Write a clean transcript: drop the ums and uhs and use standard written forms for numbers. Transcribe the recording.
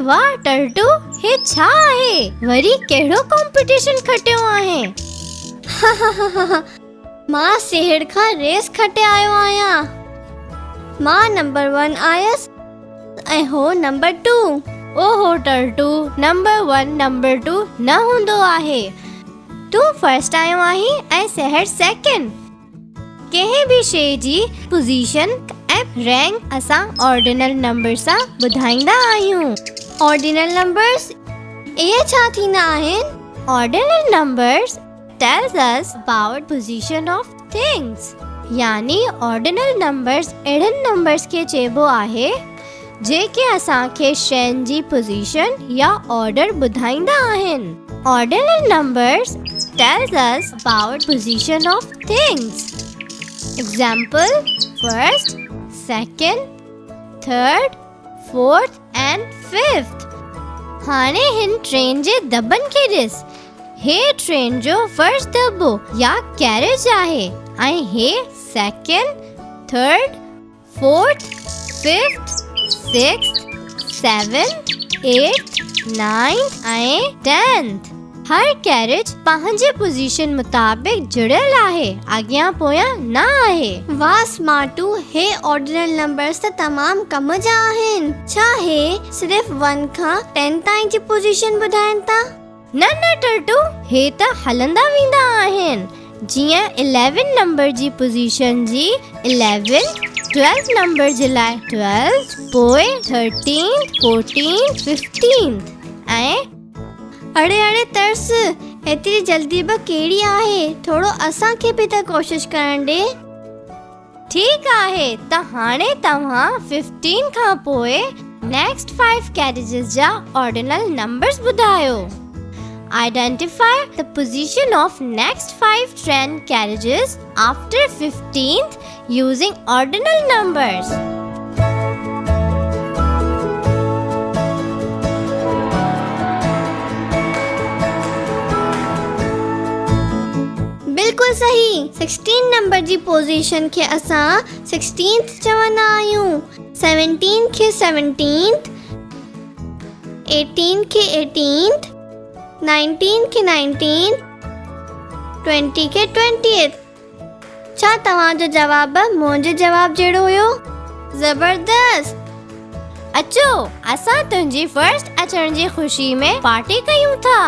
واهه ٽرٽو، هي ڇا آهي؟ وري ڪهڙو ڪامپيٽيشن کٽيو آهين؟ هاهاهاها مان سيهڙ کان ريس کٽي آيو آهيان. مان نمبر ون آيس ۽ هو نمبر ٽو. اوهو ٽرٽو، نمبر ون نمبر ٽو نه هوندو آهي. تون فرسٽ آيو آهين ۽ سيهڙ سيڪنڊ. ڪنهن به شيء جي پوزيشن ۽ رينڪ اسان آرڊينل نمبر سان ٻڌائيندا آهيون. آرڊينل نمبرز اهي ڇا ٿيندا آهن؟ Ordinal numbers tells us about position of things يعني آرڊينل نمبرز اهڙن نمبرز کي چئبو آهي جيڪي اسان کي شين جي پوزيشن يا آرڊر ٻڌائيندا آهن. Ordinal numbers tells us about position of things. Example, first, second, third, fourth and fifth. هاڻي هن ٽرين جي دٻن کي ڏس. هي ٽرين جو فرسٽ دٻو يا ڪيريج آهي ۽ هي second, third, fourth, fifth, sixth, seventh, eighth, ninth ۽ tenth. هر ڪيريج پنهنجي پوزيشن مطابق جڙيل آهي، اڳيان پويان نه آهي. واھ سمارٽو هي آرڊينل نمبرس ته تمام ڪم جا آهن. ڇا هي صرف ون کان ٽين تائين جي پوزيشن ٻڌائين ٿا؟ نه نه ٽرٽو هي ته هلندا ويندا آهن جيئن اليون نمبر جي پوزيشن جي اليون ٽويلٿ نمبر جي لاء ٽويلٿ پوء ٿرٽينٿ فورٽينٿ ففٽينٿ ۽. اڙي اڙي ترس ايتري جلدي به ڪهڙي آهي ٿورو اسان کي به ته ڪوشش ڪرڻ ڏي. ٺيڪ آهي ته هاڻي توهان ففٽين کان پوء نيڪسٽ فائيو ڪيريجز جا آرڊينل نمبرز ٻڌايو. Identify the position of next five train carriages after fifteenth using ordinal numbers. بلڪل صحيح سڪسٽين نمبر جي پوزيشن کي اسان سڪسٽينٿ چوندا آهيون سيونٽين کي سيونٽينٿ ايٽين کي ايٽينٿ نائنٽين کي نائنٽينٿ ٽوئنٽي کي ٽوئنٽيٿ ڇا توهان جو جواب منهنجي جواب جهڙو هيو؟ زبردست! اچو اسان تنهنجي فرسٽ اچڻ جي خوشي ۾ پارٽي ڪيون ٿا.